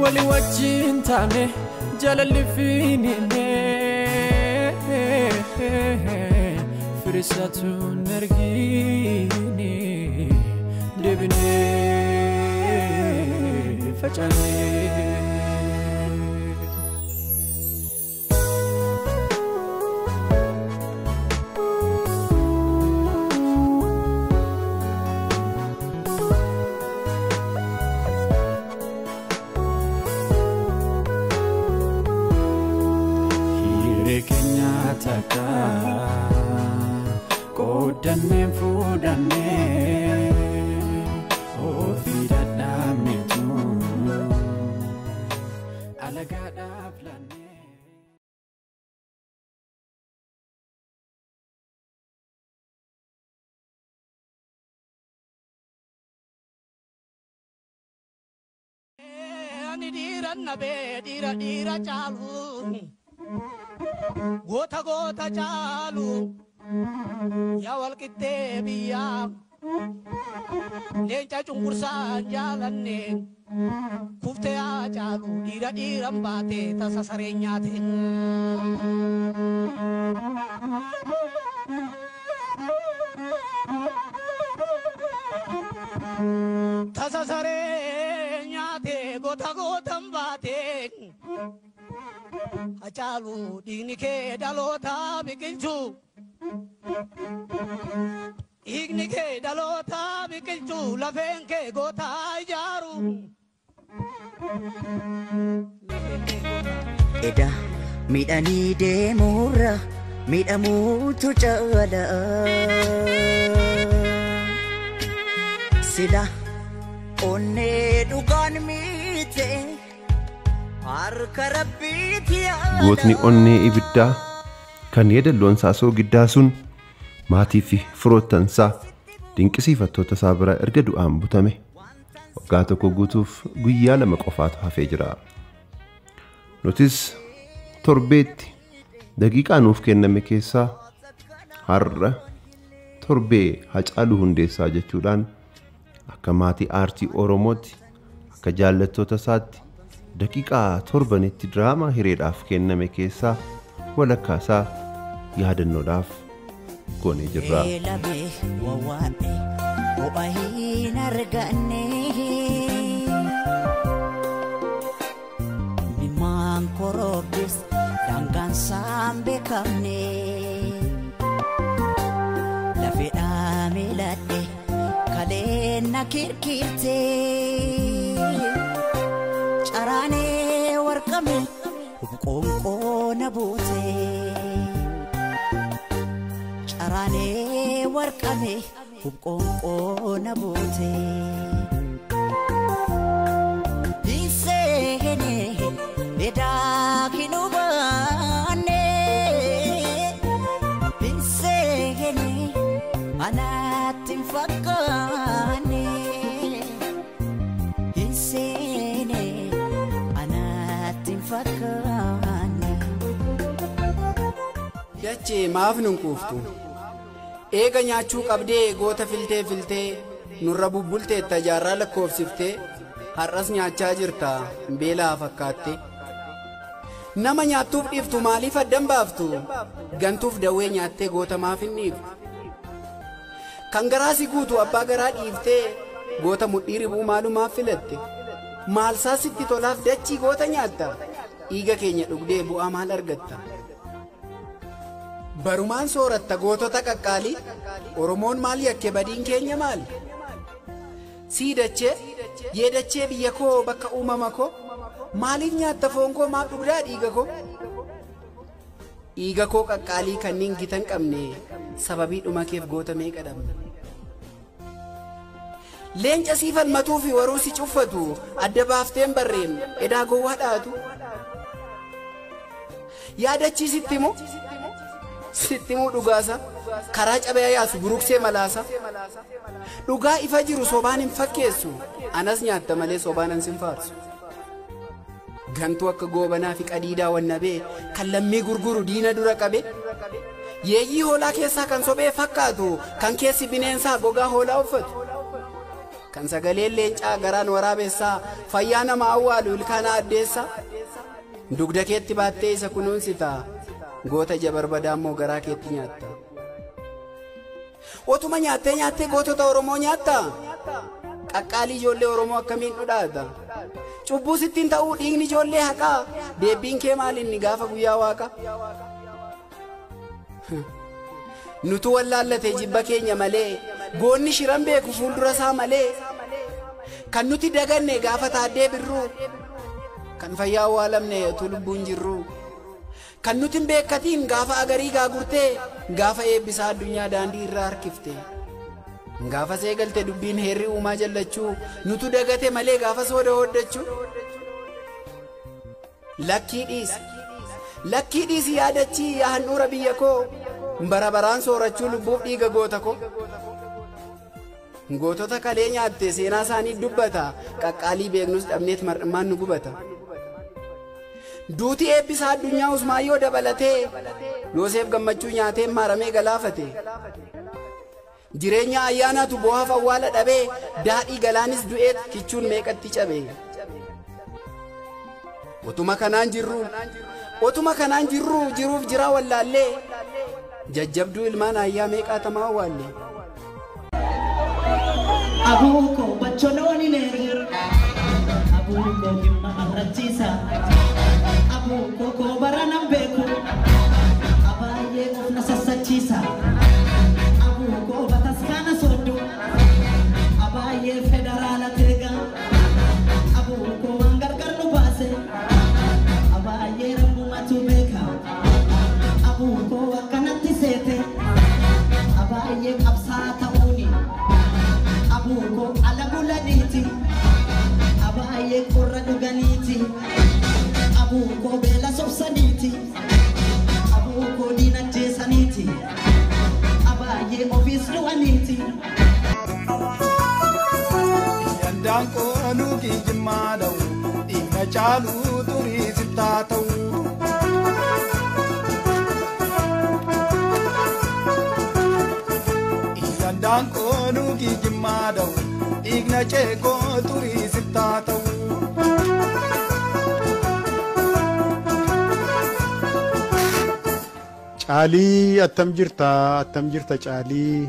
Wali wajjin taane jaalalli fiinine firisatuun argine deebinee facaanee. Qoodanneen fuudhannee ofii dadhabneetu alagaadhaaf laannee. Ani dhiira nabee dhiira dhiira caalu. Goota goota caalu yaa walqixxee biyyaa leenca cunqursaan jaalanne kuftee haa caalu dhiira dhiiran baate tasa sareen nyaate. Tasa sareen nyaate goota gootan baate. Hacaalu dhiigni kee dhaloota biqilchu. Dhiigni kee dhaloota biqilchu lafeen kee goota ijaaru. Eda miidhanii deemurra miidhamuutu caala. Sila onnee dhugaan miite. Gootni onnee ibiddaa kan yeedalloon isaa soogiddaa sun maatii fi firoottansaa dinqisiifattoota isaa bira erga du'aan butame waggaa tokko guutuuf guyyaa 2 qofaatu hafee jira. Nutis torbeetti daqiiqaa nuuf kenname keessaa har'a torbee Hacaaluu Hundeessaa jechuudhaan akka maatii aartii Oromootti akka jaallattoota isaatti daqiiqaa 7tti diraamaa hireedhaaf kenname keessaa walakkaa isaa yaadannoodhaaf goonee jirra. Caraanee warqame qoonqoo na buute. Caraanee warqame qoonqoo na buute. Hinseenee edaa kinubaane. Hinseenee anaatti hin fakkaanne. Hinseenee. Dachee maaf nun quuftu? Eega nyaachuu qabdee goota filtee filtee nurra bubbulteetta jaarraa lakkoofsiftee har'as nyaachaa jirta beelaa fakkaatte. Nama nyaattuuf dhiiftu maaliif addan baaftu? Gantuuf dawwee nyaattee goota maaf hin dhiiftu? Kan garaa si guutu abbaa garaa dhiiftee Goota mudhii ribuu maalumaaf filatte? Maalsaa sitti tolaaf dachii goota nyaatta? Dhiiga keenya dhugdee bu'aa maal argatta? Barumaan sooratta gootota qaqqaalii, Oromoon maal yakke badiin keenya maali? Sii dachee, yee dachee biyya koo bakka uumama koo, maaliif nyaatta foon koo maaf dhugdaa dhiiga koo? Dhiiga koo qaqqaalii kanneen gita hin qabne sababii dhuma keef goota meeqa dhabne? Leenca sii falmatuu fi waruu si cuffatu adda baafteen barreen edaa gowwaa dhaatu. Yaadachii sitti himu sitti himuu dhugaasa karaa cabee yaasu buruqsee malaasa. Dhugaa ifa jiru sobaan hin fakkeessu anas nyaatta malee sobaan an sin faarsu. Gantuu akka goobanaa fi qadiidaa wannabee kan lammii gurguru diina dura qabe. Yeeyyii hoolaa keessaa kan sophee fakkaatu kan keessi bineensaa gogaa hoolaa uffatu. Kan sagaleen leencaa garaan waraabessaa fayyaa nama awwaalu ilkaana addeessaa. Dugda keetti baattee isa kunuunsita goota ija barbadaa immoo garaa keetti nyaatta. Otuma nyaattee nyaattee gootota Oromoo nyaatta. Qaqqaalii ijoollee Oromoo akkamiin dhudhaata? Cubbuu sittiin ta'uu dhiigni ijoollee haqaa. Deebbiin kee maal inni gaafa guyyaa waaqa? Nutu wallaallate jibba keenya malee goonni shiran beeku fuuldura isaa malee kan nuti daganne gaafa taaddee birruu kan fayyaa awwaalamne utuu lubbuun jirru kan nuti hin beekkatiin gaafa agarii gaagurtee gaafa eebbisaa addunyaa daandii irraa harkifte gaafa seegalte dubbiin heerri uumaa jallachuu nutu dagate malee gaafa sooda hooddachuu. Lakkii dhiisi yaadachii yaa handhuura biyya koo bara baraan soorachuu lubbuuf dhiiga goota koo. Gootota kalee nyaatte seenaa isaanii dubbata qaqqaalii beeknus dhabneet mar'immaan nu gubata. Duuti eebbisaa addunyaa Usmaayyoo dabalatee Yoosef gammachuu nyaatee maaramee galaafate. Jireenya ayyaanaatu boohaaf awwaala dhabee daadhii galaanis du'eet kichuun meeqatti cabe. Otuma kanaan jirru jiruuf jiraa wallaallee jajjabduu ilmaan ayyaa meeqaatamaa awwaalle. Abuko bacholooni leegu abuko himma arrachiisa abuko koobara nan beeku abaayyee of na sassachiisa abuko bataskaana sooddu abaayyee federaala teega abuko waan gargar nu baase abaayyee rabbumatu beeka abuko akkanatti seete abaayyee qabsaa ta'uuni. Abuko ala bulaniiti abaaye qorra dhuganiiti abuko beela sobsaniiti abuko diina jeesaniiti abaaye ofiis du'aniiti. Yandaan qoonuu kijimmaa dha'u dhiigna caaluu xurii sittaa ta'u. Yandaan qoonuu kijimmaa dha'u dhiigna ceekoo xurii sittaa ta'u. Caalii attam jirta caalii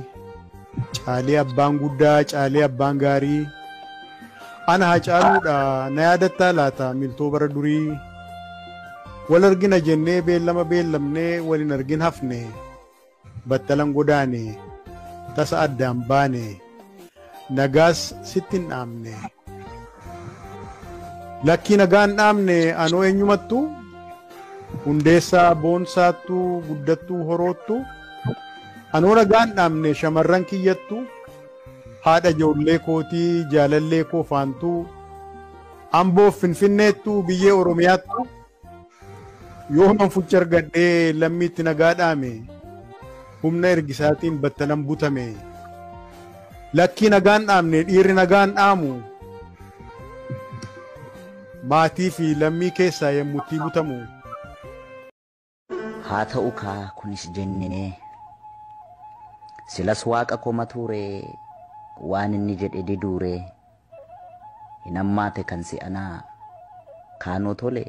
caalii abbaan guddaa caalii abbaan gaarii ana haa caaluudha na yaadattaa laata miltoo bara durii wal argina jennee beellama beellamnee wal hin argin hafne battalan godaane tasa addaan baane nagaas sitti hin dhaamne lakkii nagaan dhaamne anoo eenyumattu hundeessaa boonsaattu guddattuu horoottu anoo nagaan dhaamne shamarran kiyyattu haadha ijoollee kootii jaalallee koo faantuu amboof finfinneettu biyyee oromiyaattu yooman fucha argadhee lammiitti nagaa dhaame humna ergisaatiin battalan butame lakkii nagaan dhaamne dhiirri nagaan dhaamu maatii fi lammii keessaa yommutti butamu. Haa ta'u kaa kunis jennee silas waaqa koma tuure waan inni jedhe diduure hin hammaate kan si'anaa kaanoo tole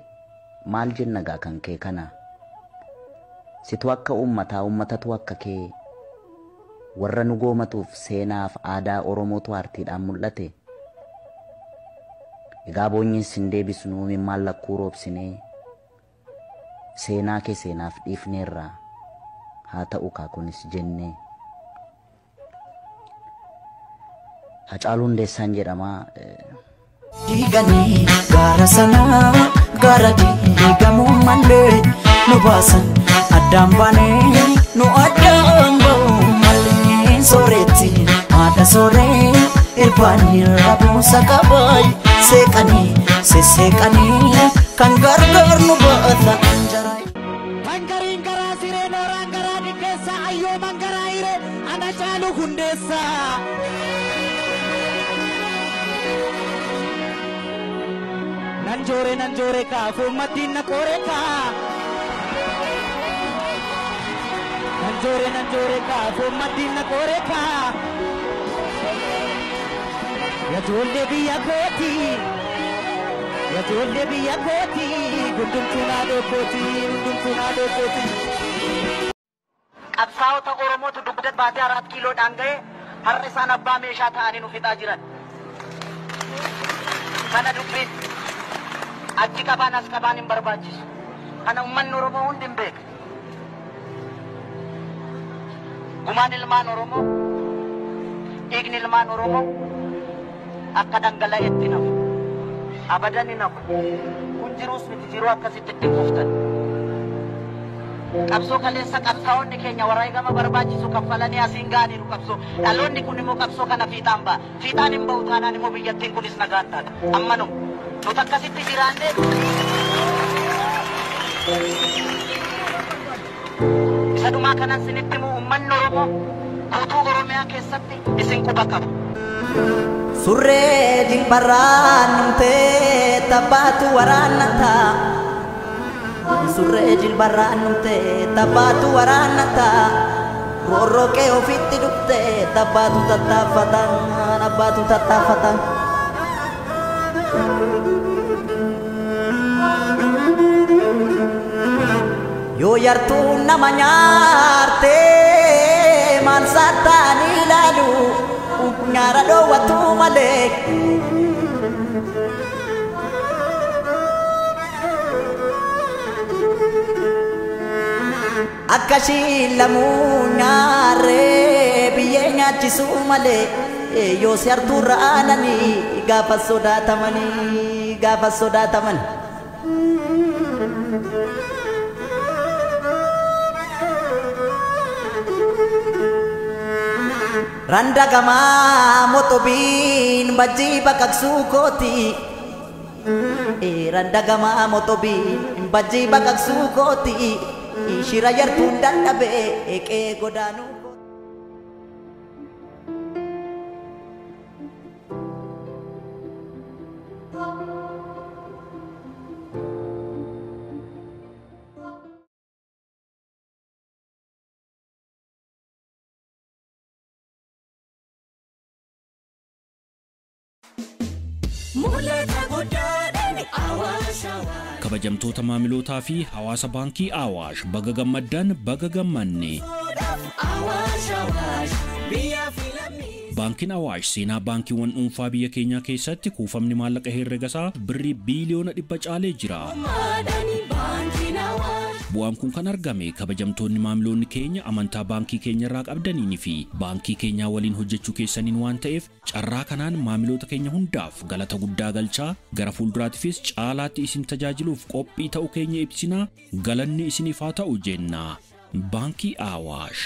maal jenna gaa kan kee kana situ akka uummataa uummatatu akka kee Warra nu goomatuuf seenaaf aadaa Oromootu aartiidhaan mul'ate. Egaa boonyiin sin deebisnuu mimmaan lakkuu roobsinee seenaa kee seenaaf dhiifneerraa haa ta'u kaa kunis jennee. Hacaaluu Hundeessaan jedhamaa. Diiganii gaara sanaa gaara diigamuu malee nu baasan addaan baanee nu addaan ba'uu malee sooretti haadha sooree irbaanii rabuusa qabaay seeqanii sesseeqanii kan gargaar nu baata anjaraa. Hangariin garaa siree nooraan garaa diddeessa ayyooman garaa hiree ana caalu hundeessa. Nanjoore nanjoore kaa foommattiin na qoore kaa. Nanjoore nanjoore kaa foommattiin na qoore kaa. Yajoollee biyya kooti. Yajoollee biyya kooti. Gundumtuu naadhoo kooti. Gundumtuu naadhoo kooti. Qabsaa'ota Oromootu dugda baatee 4 kiiloodhaan ga'e har'a isaan abbaa meeshaa ta'anii nu fixaa jiran. Kana dubbiin achi qabaan as qabaan hin barbaachisu. Kana uummanni Oromoo hundi hin beeka. Gumaan ilmaan Oromoo, dhiigni ilmaan Oromoo akka dhangala'eetti nafu. Abadan hin hafu. Kun jiruus miti jiruu akkasitti itti kuftan. Qabsoo kaleessa qabsaa'onni keenya wareegama barbaachisu kaffalanii asiin ga'aniiru qabsoo. Dhaloonni kun immoo qabsoo kana fiixaan ba'a. Fiixaan hin ba'u taanaan immoo biyyattiin kunis nagaan taata. Ammanuma. Nuti akkasitti jiraannee isa dhumaa kanan sinitti himu uummanni Oromoo guutuu Oromiyaa keessatti isin quba qaba. Surree jilbarraan numtee tabbaatu waraannata. Surree jilbarraan numtee tabbaatu waraannata. Roorroqee ofitti dhuftee tabbaatu tattaaffata. Abbaatu tattaaffata. Yoo yartuu nama nyaarte maal saataanii ilaalu nyaara dhoowwatu malee. Akkasii lamuu nyaarree biyyee nyaachisuu malee yoo si hartuurra aananii gaafa sodaatamanii gaafa sodaataman. Randa gamaa motobiin bajjii baqaqsuu kooti. Randa gamaa motobiin bajjii baqaqsuu kooti. Shira yartuun dadhabee eeqee godaanuu. Kabajamtoota maamilootaa fi hawaasa baankii Awaash baga gammaddan baga gammanne. Baankiin Awaash seenaa baankiiwwan dhuunfaa biyya keenyaa keessatti kuufamni maallaqa herregasaa birrii biiliyoona 100 caalee jira. Bu'aan kun kan argame kabajamtoonni maamiloonni keenya amantaa baankii keenya irraa qabdaniin fi baankii keenyaa waliin hojjechuu keessaniin waan ta'eef carraa kanaan maamiloota keenya hundaaf galata guddaa galchaa gara fuulduraattifis caalaatti isin tajaajiluuf qophii ta'uu keenya ibsinaa galanni isiniif haa ta'u jenna. Baankii Awaash.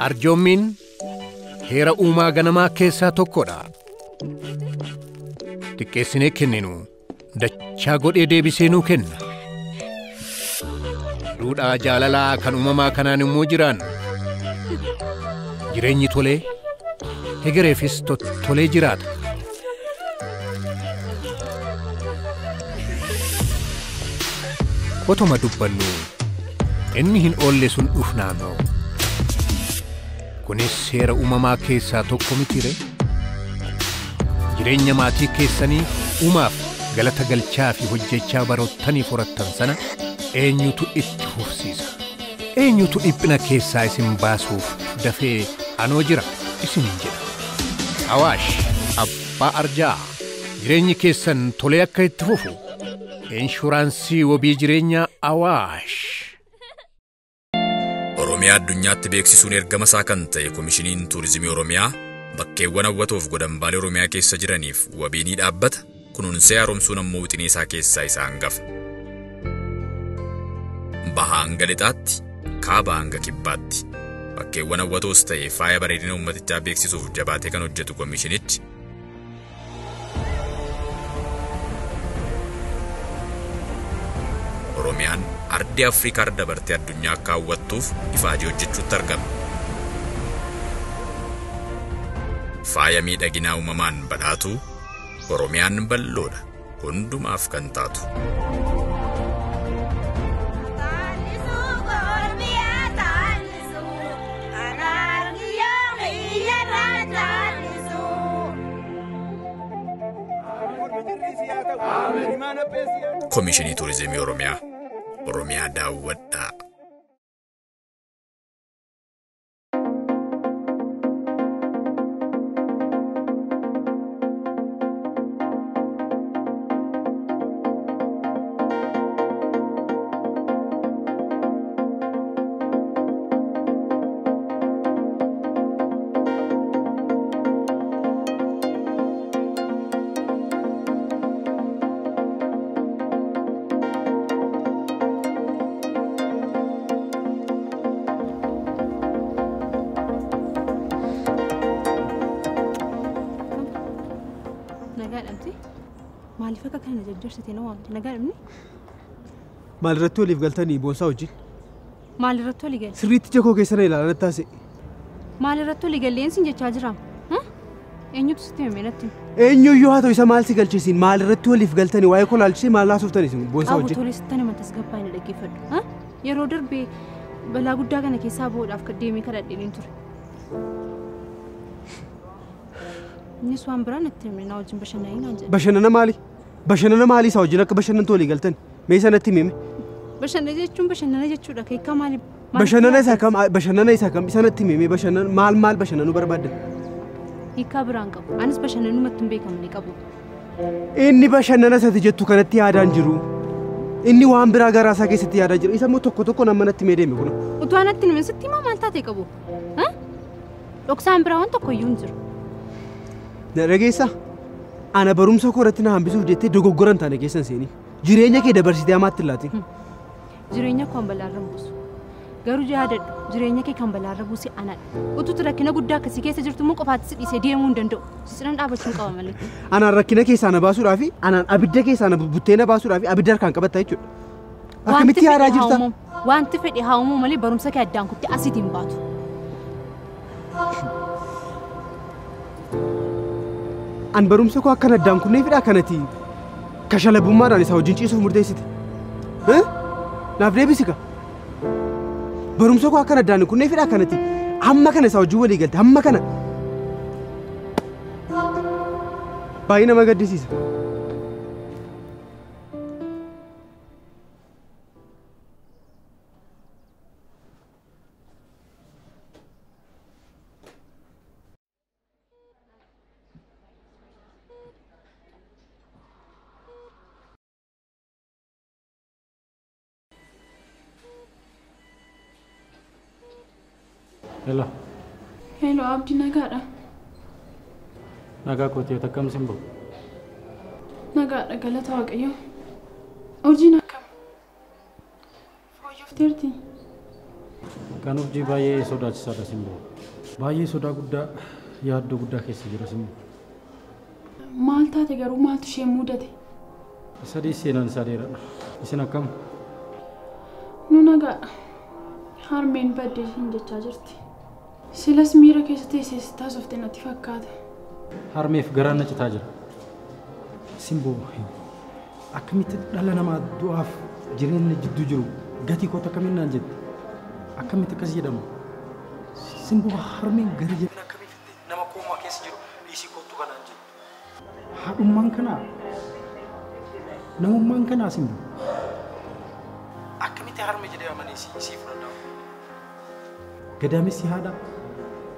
Arjoommiin heera uumaa ganamaa keessaa tokkodha. Xiqqeessinee kenninu dachaa godhee deebisee nuu kenna. Duudhaa jaalalaa kan uumamaa kanaan immoo jiraanna. Jireenyi tolee, hegereefis tolee jiraata. Otuma dubbannu inni hin oolle sun dhufnaanoo. Kunis seera uumamaa keessaa tokko miti ree? Jireenya maatii keessanii uumaaf galata galchaa fi hojjechaa baroottanii horattan sana Eenyutu itti fufsiisa? Eenyutu dhiphina keessaa isin baasuuf dafee anoo jira isiniin jedha. Awaash abbaa arjaa jireenyi keessan tolee akka itti fufu inshuraansii wabii jireenyaa Awaash. Oromiyaa addunyaatti beeksisuun ergama isaa kan ta'e Komishiniin Tuurizimii Oromiyaa bakkeewwan hawwatoof godambaalee Oromiyaa keessa jiraniif wabii ni dhaabbata. Kunuunsee haaromsuun ammoo wixinee isaa keessaa isa hangafa. Bahaa hanga lixaatti, kaabaa hanga kibbaatti. Bakkeewwan hawwatoos ta'e faaya bareedina uummatichaa beeksisuuf jabaatee kan hojjetu komishinichi Oromiyaan ardii Afrikaa irra dabartee addunyaa akka hawwattuuf ifaajee hojjechuutti argama. Faaya miidhaginaa uumamaan badhaatu Oromiyaan bal'oodha hundumaaf kan taatu. Komishinii Tuurizimii Oromiyaa. Oromiyaa daawwadhaa. Maaliif akka kana jajjarsite na waamte nagaa dhabne? Maalirratti waliif galtanii boonsaa wajjin? Maalirratti walii galle? Sirriitti ija koo keessa na ilaalaa taasise. Maalirratti walii galleen sin jechaa jiraam? Eenyutu sitti hime natti himi? Eenyuyyuu haa ta'u isa maal si galchisiin maalirratti waliif galtanii waa'ee koo laalchisee maal haasoftan isin boonsaa wajjin? Qabu tolee sitti nama tasgabbaa'ina dhaggeeffadhu. Yeroo darbee balaa guddaa kana keessaa bahuudhaaf deemee kadhadheen ture. Innis waan biraa natti himne na wajjin bashannanii naan jedhe. Bashannana maali? Bashannana maalii isaa wajjin akka bashannantu walii galtan? Mee isa natti himi? Bashannana jechuun bashannana jechuudha. Keekkaa maali? Bashannana isa kam? Bashannana isa kam? Isa natti himi? Bashannana maal maal bashannanuu barbaaddan? Hiikkaa biraan qabu. Anis bashannanumatti hin beekamne qabu. Inni bashannana isatti jettu kanatti yaadaan jiru. Inni waan biraa garaa isaa keessatti yaadaa jiru. Isa immoo tokko tokko nama natti himee deeme kun. Utuu anatti himin sitti himaa maal taate qabu? Dhoksaan biraa waan tokko iyyuu hin jiru. Na dhageessaa? Ana barumsa koo irratti na hambisuuf jettee dogoggora hin taane keessa hin seeniin. Jireenya kee dabarsitee hamaatti hin laatin. Jireenya koo kan balaarra buusu. Garuu yaadadhu jireenya kee kan balaarra buuse anadha. Utuu rakkina guddaa akkasii keessa jirtu immoo qofaatti si dhiisee deemuu hin danda'u. Si cinaan dhaabachuun qaba malee. Anaan rakkina keessaa na baasuudhaa fi anaan abidda keessaa na buttee na baasuudhaa fi abidda harkaan qabatta jechuudha. Akkamitti yaadaa jirta? Wanti fedhe haa uumamu malee barumsa kee addaan kuttee asiitiin baatu. An barumsa koo akkan addaan kunneefidha kanati kashalabummaadhaan isaa wajjin ciisuuf murteessite. Naaf deebisi ka. Barumsa koo akkan addaan kunneefidha kanati hamma kana isaa wajjin walii galte hamma kana. Baay'ee nama gaddisiisa. Hello. Hello, Abdi nagaadha. Nagaa kooti akkam sin ba'u? Nagaadha galata Waaqayyoo. Hojiin akkam? Fooyyofteerti? Kan hojii baay'ee sodaachisaadha sin ba'u. Baay'ee sodaa guddaa yaaddoo guddaa keessa jira sin ba'u. Maal taate garuu maaltu ishee mudate? Sadii seenaan isaa dheeraadha. Isin akkam? Nu nagaadha. Harmeen baddee ishiin jechaa jirti. Silas miira keessa teessee taasofte natti fakkaata. Harmeef garaan na citaa jira. Simboo akkamitti dhala namaa du'aaf jireenya jidduu jiru gatii kootu akkamiin naan jette? Akkamitti akkas jedhama? Simboo harmeen gara jabina akkamii fitte nama koomaa keessa jiru dhiisii kootu kanaan jette? Haadhummaan kanaa namummaan kanaa simboo. harme jedhee amanee si fudhadha? Gadaamessi haadha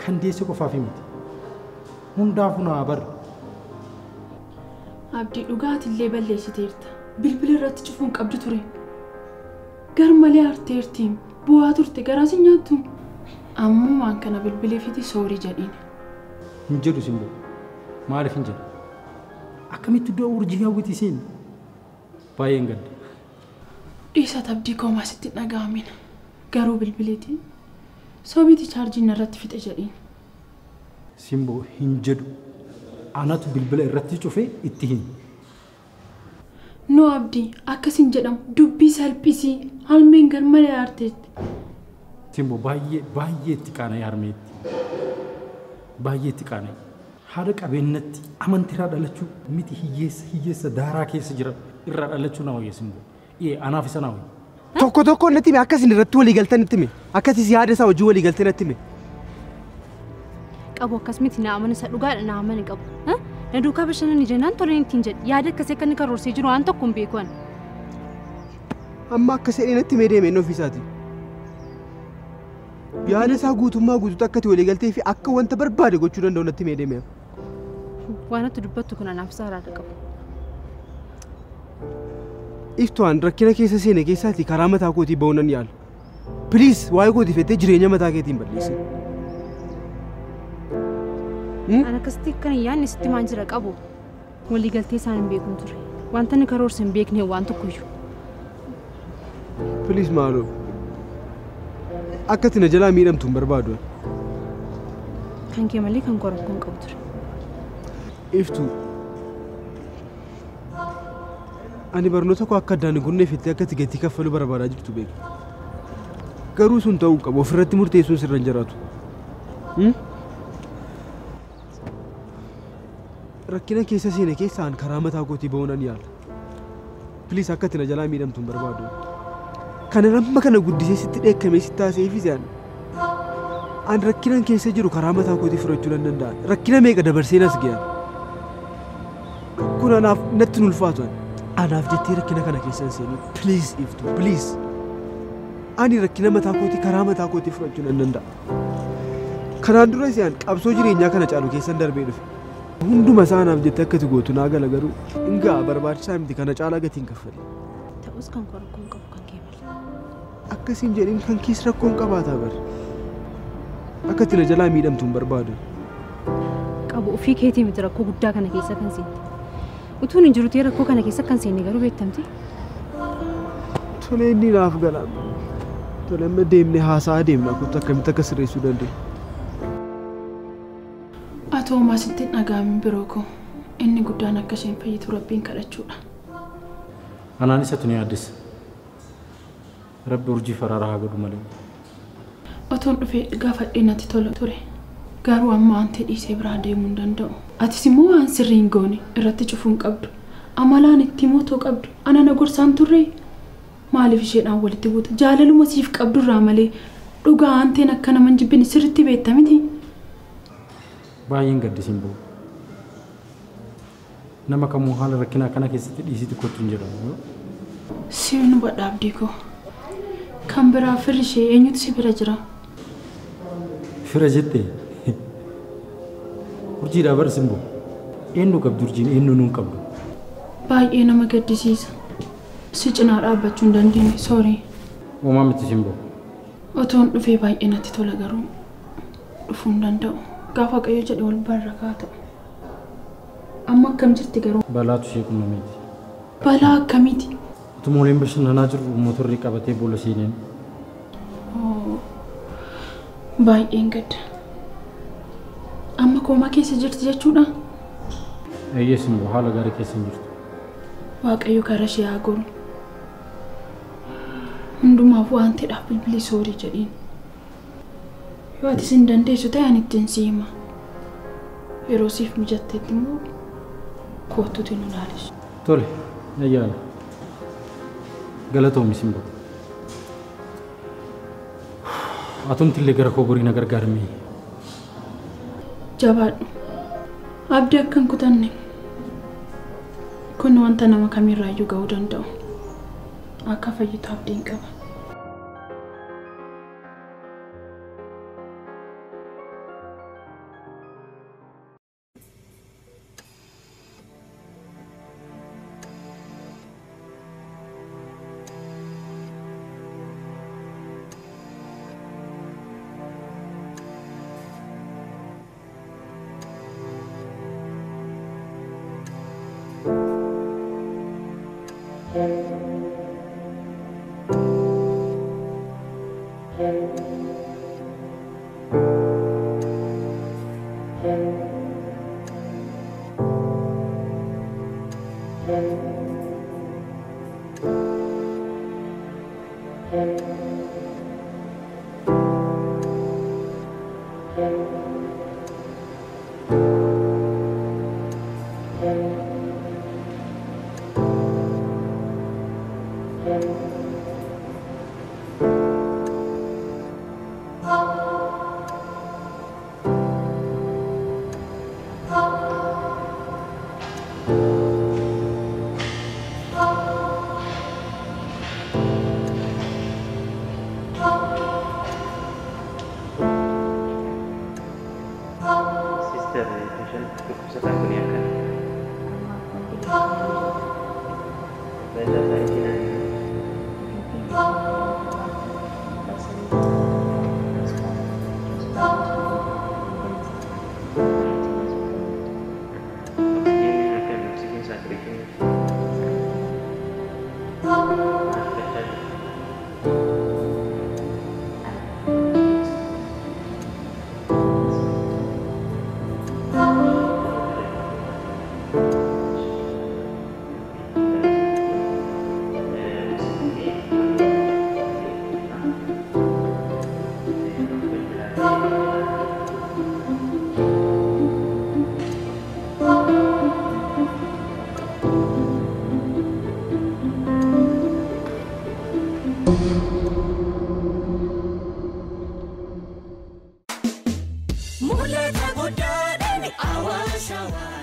kan deesse qofaaf miti. Hundaafuu naa barra. Abdii dhugaatillee balleessiteerta. Bilbila irratti cufuun qabdu ture. Gar malee arteertiin bu'aa turte garaa si nyaattu. Ammoo waan kana bilbilee fiti soorii jedhiin. Hin jedhu Simboo. Maaliif hin jedhu? Akkamitti iddoo urjii hawwiti isiin? Baay'een gadda. Dhiisa Abdii koo maasitti hin dhaga'amina. Garuu bilbileetiin sobiiti chaarjiin irratti fixe jedhiin. Simboo hin jedhu. Anatu bilbila irratti cufee itti himi. No Abdii akkas hin jedhamu dubbii salphisii harmeen gar malee aarteetti. Simboo baay'ee baay'ee itti qaana'e harmeetti. Baay'ee itti qaana'e. Haadha qabeenyatti amantiirraa dhalachuu miti hiyyeessa daaraa keessa jira irraa dhalachuu na wayya Simboo. Ee anaaf isa na wayya. Tokko tokko natti hime akkasin irratti walii galtan natti hime akkasis yaada isaa hojii walii galtee natti hime. Qabu akkas miti na amana isa dhugaadha na amani qabu. Na duukaa bashannanni jennaan toleen ittiin jedhe yaada akkasii akka inni karoorsee jiru waan tokko hin beeku ani. Amma akka seedhee natti himee deeme inni ofiisaati. Yaada isaa guutummaa guutuutti akka itti walii galtee fi akka wanta barbaade gochuu danda'u natti himee deeme. Waan ati dubbattu kun anaaf saaraadha qabu. Iftuwaan rakkina keessa seene keessaati karaa mataa kootii ba'uu nan yaala. Piliis waa'ee kootiif jettee jireenya mataa keetiin balleessi. Ani akkasitti kan hin yaadne sitti maan jira qabu. Waliigaltee isaan hin beekun ture. Wanta inni karoorse hin beekne waan tokkoyyuu. Piliis maaloo. Akka ati na jalaa miidhamtu hin barbaadu. Kan kee malee kan koo rakkoo hin qabu ture. Iftuu. Ani barnoota koo akka addaan hin kunne fittee akka ati gatii kaffaluu barbaadaa jirtu beeka. Garuu sun ta'uu qabu ofirratti murteessuun sirra hin jiraatu. Rakkina keessa seene keessaan karaa mataa kootii ba'uu nan yaala. Piliis akka ati na jalaa miidhamtu hin barbaadu. Kana amma kana guddisee sitti dheekkamee sitti haasa'eefis yaadne. Ani rakkinan keessa jiru karaa mataa kootii furachuu nan danda'a. Rakkina meeqa dabarseen as ga'an. Kun anaaf natti hin ulfaatu. Anaaf jettee rakkina kana keessa hin seenin. Piliis Iftuu, piliis. Ani rakkina mataa kootii karaa mataa kootii furachuu nan danda'a. Kanaan dura isaan qabsoo jireenyaa kana caalu keessan darbee dhufe. Hunduma isaa anaaf jettee akka ati gootu naa gala garuu hin ga'a barbaachisaa miti kana caalaa gatii hin kaffalle. Ta'us kan koo rakkoo hin qabu kan kee malee. Akkasiin jedhin kan kees rakkoo hin qabaataa bar. Akka ati na jalaa miidhamtu hin barbaadu. Qabu ofii keetii miti rakkoo guddaa kana keessa kan seente. Utuun hin jiru ta'ee rakkoo kana keessa kan seenne garuu beektamti. Tolee inni naaf gala. Tolee amma deemnee haasa'aa deemna kottu akkamitti akka sirreessuu dandeenya. Atoo maasitti hin dhaga'amin biroo koo inni guddaan akka isheen fayyitu rabbiin kadhachuudha. Anaan isatu ni yaaddessa. Rabbi urjii faraaraa haa godhu malee. Otoon dhufee gaafadhee natti tola ture. Garuu amma waan ta'e dhiisee biraa deemuu hin danda'u. Atis immoo waan sirrii hin goone irratti cufuu hin qabdu. Amalaan itti mootoo qabdu. Ana na gorsaan turre maaliif isheedhaan walitti buuta? Jaalaluma siif qabdu irraa malee dhugaa aanteen akka nama hin jibbine sirriitti beekta miti. Baay'een gaddi Simboo. Nama kamuu haala rakkinaa kana keessatti dhiisitti kottu hin jedhamu. Siin hubadha Abdii koo. Kan biraa firri ishee eenyutu si bira jira? Fira jettee? Urjiidhaa bar Simboo. Eenyu qabdi urjiin eenyu nuun qabdu? Baay'ee nama gaddisiisa. Si cinaa dhaabbachuu hin dandeenye soorii. Uumaa miti Simboo. Otoon dhufee baay'ee natti tola garuu dhufuu hin danda'u. Gaafa Waaqayyo jedhe wal barrakaa ta'u. Amma akkam jirti garuu? Balaatu ishee qunnameeti. Balaa akkamiiti? Utuma waliin bashannanaa jirru motorri qabatee boolla seeneen. Baay'een gadda. Amma koomaa keessa jirti jechuudha? Eeyyee Simboo haala gaarii keessa hin jirtu. Waaqayyo karaa ishee haa goru. Hundumaaf waan ta'eedhaaf bilbilii soorii jedhiin. Yoo atis hin dandeessu ta'e ani ittiin si hima. Yeroo siif mijatteetti immoo kottuuti nu ilaalisu. Tole, na yaala. Galatoomi Simboo. Atumti illee gara koo gorii na gargaarame. Jabaadhu. Abdii akka hin kutanne. Kun wanta nama kamirraayyuu ga'uu danda'u. Akka fayyitu abdiin qaba.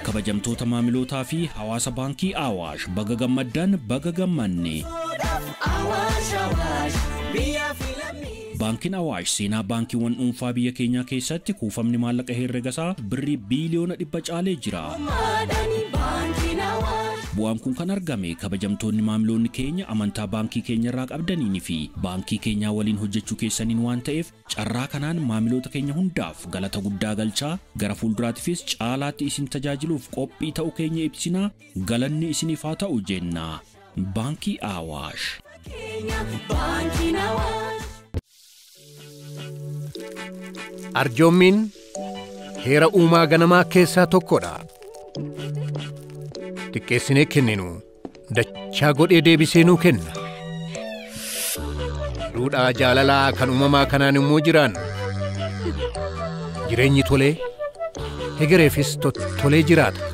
Kabajamtoota maamilootaa fi hawaasa baankii Awaash baga gammaddan baga gammanne. Baankiin Awaash seenaa baankiiwwan dhuunfaa biyya keenyaa keessatti kuufamni maallaqa herregasaa birrii biiliyoona 100 caalee jira. Bu'aan kun kan argame kabajamtoonni maamiloonni keenya amantaa baankii keenya irraa qabdaniin fi baankii keenyaa waliin hojjechuu keessaniin waan ta'eef carraa kanaan maamiloota keenya hundaaf galata guddaa galchaa gara fuulduraattifis caalaatti isin tajaajiluuf qophii ta'uu keenya ibsinaa galanni isiniif haa ta'u jenna. Baankii Awaash. Arjoommiin heera uumaa ganamaa keessaa tokkodha. Xiqqeessinee kenninu dachaa godhee deebisee nuu kenna. Duudhaa jaalalaa kan uumamaa kanaan immoo jiraan. Jireenyi tolee hegereefis tolee jiraata.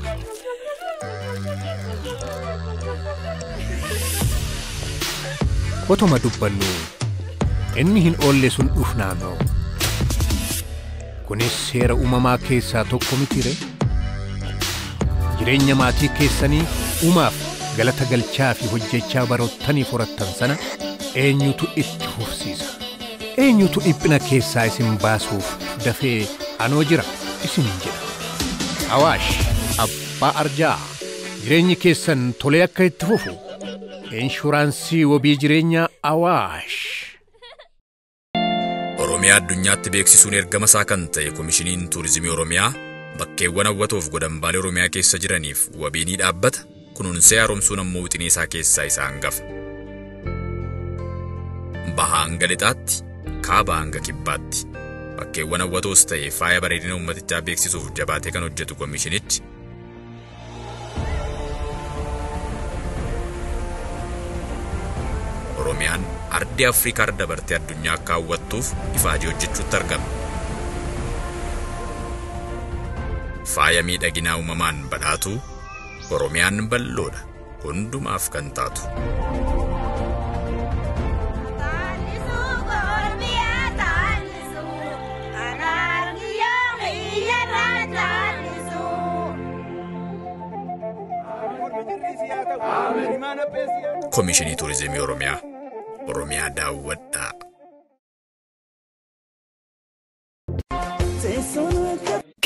Otuma dubbannu inni hin oolle sun dhufnaanoo. Kunis seera uumamaa keessaa tokko miti ree? Jireenya maatii keessanii uumaaf galata galchaa fi hojjechaa baroottanii horattan sana eenyutu itti fufsiisa? Eenyutu dhiphina keessaa isin baasuuf dafee anoo jira isiniin jedha. Awaash abbaa arjaa jireenyi keessan tolee akka itti fufu inshuraansii wabii jireenyaa Awaash. Oromiyaa addunyaatti beeksisuun ergama isaa kan ta'e Komishiniin Turizimii Oromiyaa bakkeewwan hawwatoof godambaalee Oromiyaa keessa jiraniif wabii ni dhaabbata. Kunuunsee haaromsuun ammoo wixinee isaa keessaa isa hangafa. Bahaa hanga lixaatti, kaabaa hanga kibbaatti. Bakkeewwan hawwatoos ta'e faaya bareedina uummatichaa beeksisuuf jabaatee kan hojjetu komishinichi Oromiyaan ardii Afrikaa irra dabartee addunyaa akka hawwattuuf ifaajee hojjechuutti argama. Faaya miidhaginaa uumamaan badhaatu Oromiyaan bal'oodha hundumaaf kan taatu. Komishinii Turizimii Oromiyaa. Oromiyaa daawwadhaa.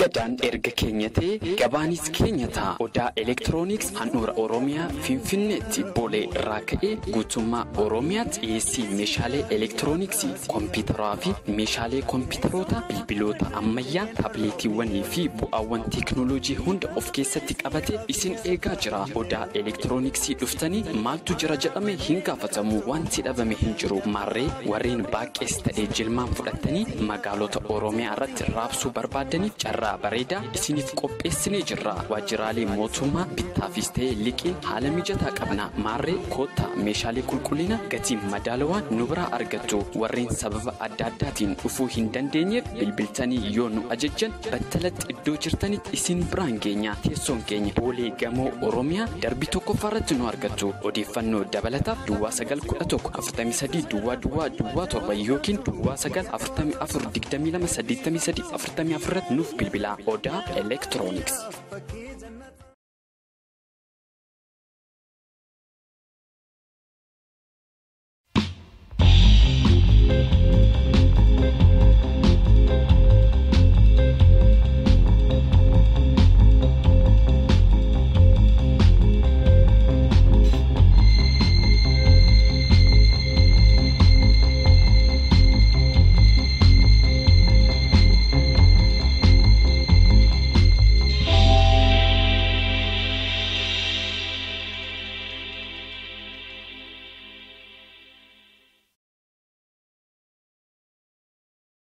Gadaan erga keenya ta'e gabaanis keenya ta'a. Odaa Elektirooniks handhuura Oromiyaa Finfinneetti Boolee irraa ka'ee guutummaa Oromiyaatti dhiyeessii meeshaalee elektirooniksii, kompiitaraa fi meeshaalee kompiitaroota, bilbiloota ammayyaa, taabileetiiwwanii fi bu'aawwan teekinooloojii hunda of keessatti qabate isin eegaa jira. Odaa Elektirooniksii dhuftanii maaltu jira jedhame hin gaafatamu. Wanti dhabame hin jiru. Maarree warreen baaqees ta'ee jilmaan fudhattanii magaalota Oromiyaa irratti raabsuu barbaadaniif carraa bareedaa isiniif qopheessinee jirra. Waajjiraalee mootummaa bittaafis ta'ee liqiin haala mijataa qabna. Maarree koottaa meeshaalee qulqullina gatii madaalawaan nu biraa argattu. Warreen sababa adda addaatiin dhufuu hin dandeenyeef bilbiltanii yoo nu ajajjan battalatti iddoo jirtanitti isin biraan geenya. Teessoon keenya Boolee Gamoo Oromiyaa darbii tokkoffaarratti nu argattu. Odeeffannoo dabalataaf Duwwaa 9 11 43 Duwwaa Duwwaa Duwwaa 7 yookiin Duwwaa 9 44 22 83 44 irratti nuuf bilbilaa. Odaa Elektirooniks.